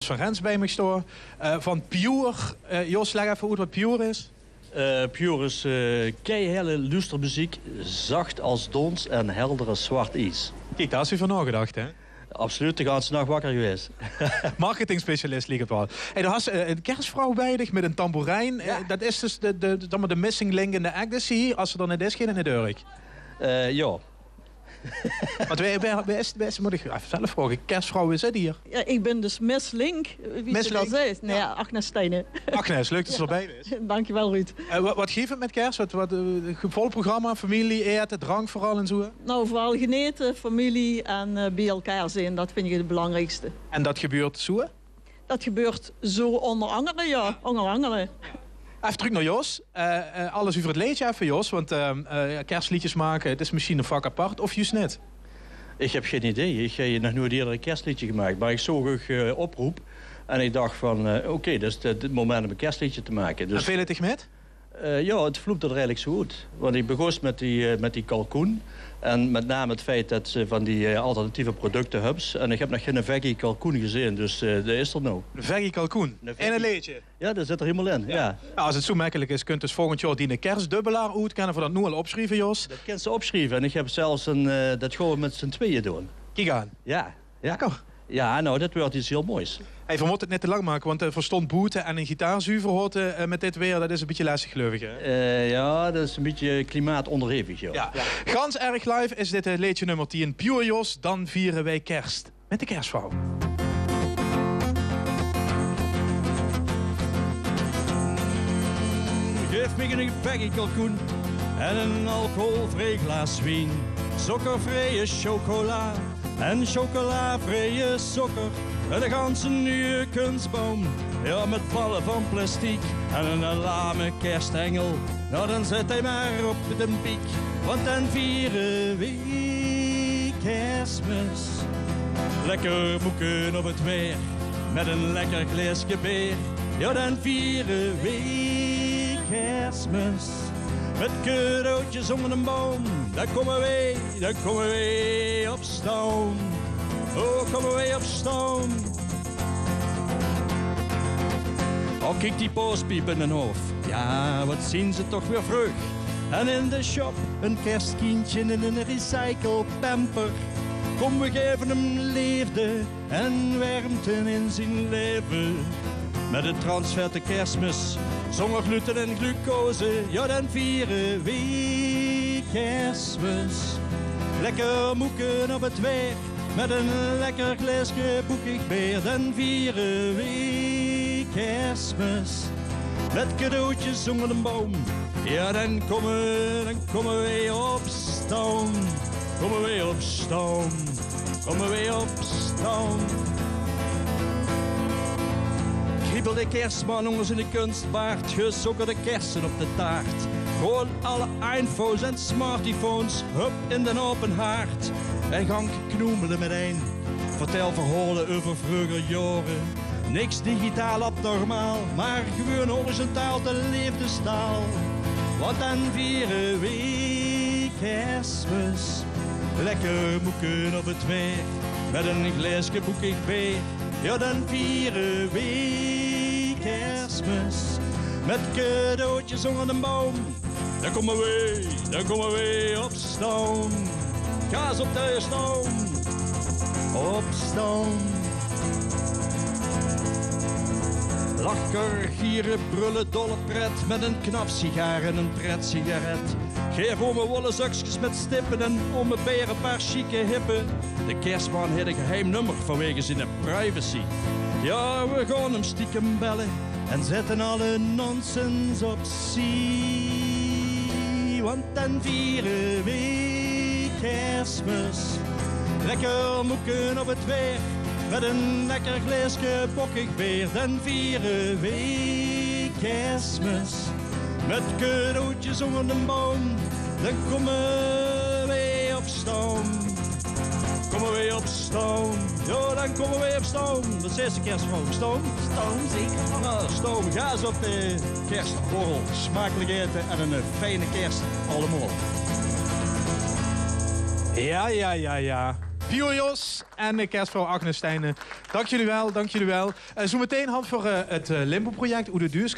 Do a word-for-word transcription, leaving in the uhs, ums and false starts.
van Rens bij mich stoon. Eh, van Pure. Eh, Jos, leg effe oet wat Pure is. Eh, Pure is, eh, keihelle luustermeziek, zacht als dons en helder als zwart ies. Kiek, dao is ie van naogedacht, hè? Absoluut, de ganse nach wakker gewaes. Marketingspecialist, liek 't waal. Hey, doe has, eh, ein kersvrouw bij dich mit ein tamboerijn. Ja. Eh, dat is dus de, de, zeg maar, de missing link in de act, is ze hie. As ze d'r neet is, geit 't neet deur. Eh, ja. Want wae, wae, wae is, wae is, mót ich effe zelf vraoge. Kersvrouw, wae zit hie? Ja, ich bin dus Miss Link, wie ze dat zaet. Miss Link. Ja. Nae, ja, Agnes Steinen. Agnes, leuk dat ze d'r bij is. Dankjewel, Ruud. Eh, wat, wat gief 't mit kers? Wat, wat, eh, vol programma, femilie, aete, drank veural en zoe? Nou, veural genete, femilie en, eh, bie-ein zeen. Dat vinj ich 't belangriekste. En dat gebeurt zoe? Dat gebeurt zoe, ónger angere, ja. Ónger angere. Effe trök nao Jos. Eh, eh, alles euver 't leedje effe, Jos. Want, ehm, eh, ja, kersleedjes make, 't is mesjien ein vak apart of juus neet. Ich höb gein idee. Ich höb nog noeit ieëder ein kersleedje gemaak. Mer ich zoog uch, eh, oproep en ich dach van, eh, oké, dat is 't, 't moment óm ein kersleedje te make. Dus... En veel 't dich mit? Eh, ja, 't vloep d'r eigelik zoe oet. Want ich begós mit die, eh, mit die kalkoen. En mit name 't feit dat ze van die, eh, alternatieve producte höbs. En ich höb nog geine veggie kalkoen gezeen, dus, eh, dae is d'r noe. Veggie kalkoen? In ein leedje? Ja, dat zit d'r hielemaol in, ja. Ja. Nou, as 't zoe mekkelik is, kóns se volgend jaor diene kersdubbelaar oet. Kónne v'r dat noe al opsjrieve, Jos? Dat kóns se opsjrieve. En ich höb zelfs ein, eh, dat gaon v'r mit z'n twieë doon. Kiek aan. Ja. Ja. Lekker. Ja, nou, dat wuuert get hiel moois. Hey, v'r mótte 't neet te lang make, want, eh, v'r stónge boete en ein gitaar zuver te haote, eh, mit dit waer, dat is ein bietje lestig, geluif ich, hè? Eh, ja, dat is ein bietje klimaatóngerhevig, ja. Ja. Gans erg live is dit, eh, leedje nummer tieën. Pure Jos, Dan viere weej kers. Mit de kersvrouw. Gaef mich ein veggie kalkoen en ein alcoholvreej glaas wien. Sókkervreje chocola en chocolavreje sókker. En de ganse nuuje kunsboum, ja, mit balle van plastiek. En eine lame kerstengel, nou, dan zèt hae mer op de piek. Want dan viere weej Kersmis. Lekker boeke op 't werk, mit ein lekker glaeske beer. Ja, dan viere weej Kersmis. Mit cadeautjes ónger de boum, dan kómme weej, dan kómme weej op stoom. Oh, kómme weej op stoom. Oh, kiek die paospiep in d'n hof. Ja, wat zeen ze toch weer vreug. En in de shop ein kerstkindje in ein recyclepamper. Kóm, weej gaeve 'm leefde en wermte in zien laeve. Mit 't transvette Kersmis, zónger gluten en glucose, ja, dan viere weej Kersmis. Lekker moeke op 't werk, mit ein lekker glaeske boekig beer, dan viere weej Kersmis. Mit cadeautjes ónger de boum, ja, dan kómme, dan kómme weej op stoom. Kómme weej op stoom. Kómme weej op stoom. Kriebel de kersman ónger zien kunstbaard, gezokkerde kerse op de taart. Gewoon alle iPhones en smartphones, hup, in d'n aope haard. En gank knoemele mit ein. Vertèl verhaole euver vreuger jaore. Niks digitaal abnormaal, mer gewoon horizontaal de leefdestaal. Want dan viere weej Kersmis. Lekker moeke op 't werk, mit ein glaeske boekig beer. Ja, dan viere weej Kersmis. Mit cadeautjes ónger de boum. Dan kómme weej, dan kómme weej op stoom. Gaas op de stoom. Op stoom. Lache, giere, brölle, dolle pret, mit ein knap sigaar en ein pret sigaret. Gaef ome Wolle zökskes mit stippe en ome Beer ein paar sjieke hippe. De kersman haet ein geheim nummer vanwege zien privacy. Ja, weej gaon 'm stiekem belle en zètte alle nonsens opzie. Want dan viere weej Kersmis. Lekker moeke op 't werk, mit ein lekker glaeske bokkig beer. Dan viere weej Kersmis. Mit cadeautjes ónger de boum, dan kómme weej op stoom. Kómme weej op stoom. Ja, dan kómme weej op stoom. Wat zaet de kersvrouw? Stoom? Stoom, zeker. Ja, stoom. Gaas op de kersborrel. Smakelik aete en ein fijne kers allemaol. Ja, ja, ja, ja. Pio Jos en eh, kerstvrouw Agnes Steijnen. Dank jullie wel, dank jullie wel. Eh, zometeen hand voor eh, het eh, Limbo-project, Oede Duus.